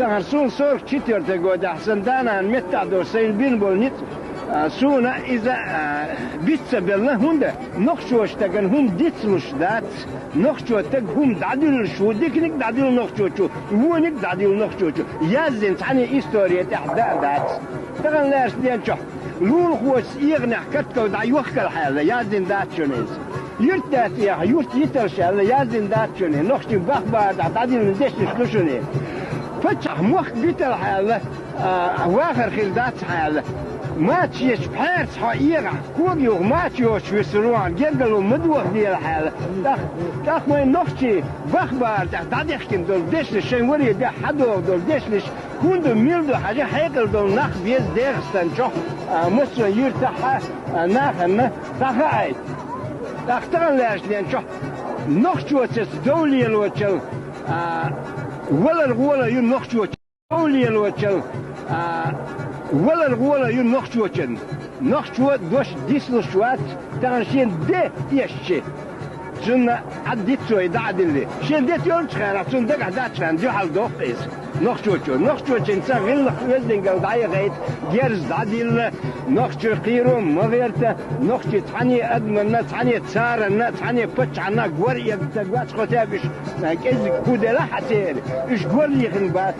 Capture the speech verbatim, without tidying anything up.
Тахана суна сорок четвёртый годехь сан да-нана меттахь долуш сайна бина болу ницкъ, а, суна иза, а, биц ца белла, хӀунда нохчочу стагана хӀума дицлуш дац, нохчо стаг хӀума дӀадуьллуш ву, диканиг а дӀадуьллу нохчочо, вониг а дӀадуьллу нохчочо, яздина цхьаьна история тӀехь дан а дац. Тахана лаьрчу ден чохь лулахочуьнца эгӀанехь картгал дӀайохкал хьаьлла, яздина дац шуна иза. Юьртда тӀехь юрт йиталш аьлла, яздина дац шуна, нохчийн бахбарехь дӀадиллина дешнаш ду шуна. Паччахь мохк биталахь аьлла, а, вахар хир дац хьан аьлла. Мача ечу пхьаьрца хьо эгӀахь, кога юха мача йоцуш висар ву хьан, гергарло ма дохаделахь аьлла. ТӀаккха, тӀаккха вайн нохчийн бахбарехь дӀадехкина долу дешнаш, шайн варе дехьа хьадогӀу долу дешнаш, хӀунда мила ду хьажа хьекъал долу нах беза ДегӀастан чохь, а, массо а юьртахь а, а, нахана дӀахаийта. ТӀаккха тахана лаьрчу ден чохь нохчочуьнца дов лелочул, а, валар гӀола ю нохчочун. Дов лелочул, а, валар гӀола ю нохчочун. Нохчо дош дицлуш вац, тахана шен де эшчи. Цунна Ӏад диццо и дӀа а дилли. Шен де тоьллачу хенахь, цунна дагахь даьллачу хенахь дуьхьал доккху иза. Нохчочо, нохчочуьнца гӀиллакх-оьздангалла дӀаяхийта, герз дӀадилла, нохчийн кхеро ма гӀерта, нохчий цхьаьна адаманна, цхьаьна царанна, цхьаьна паччахьна гор эгна стаг вац, хотя бы уьш, а, кӀезиг хӀун делахь а церан, уьш гор лехна бац.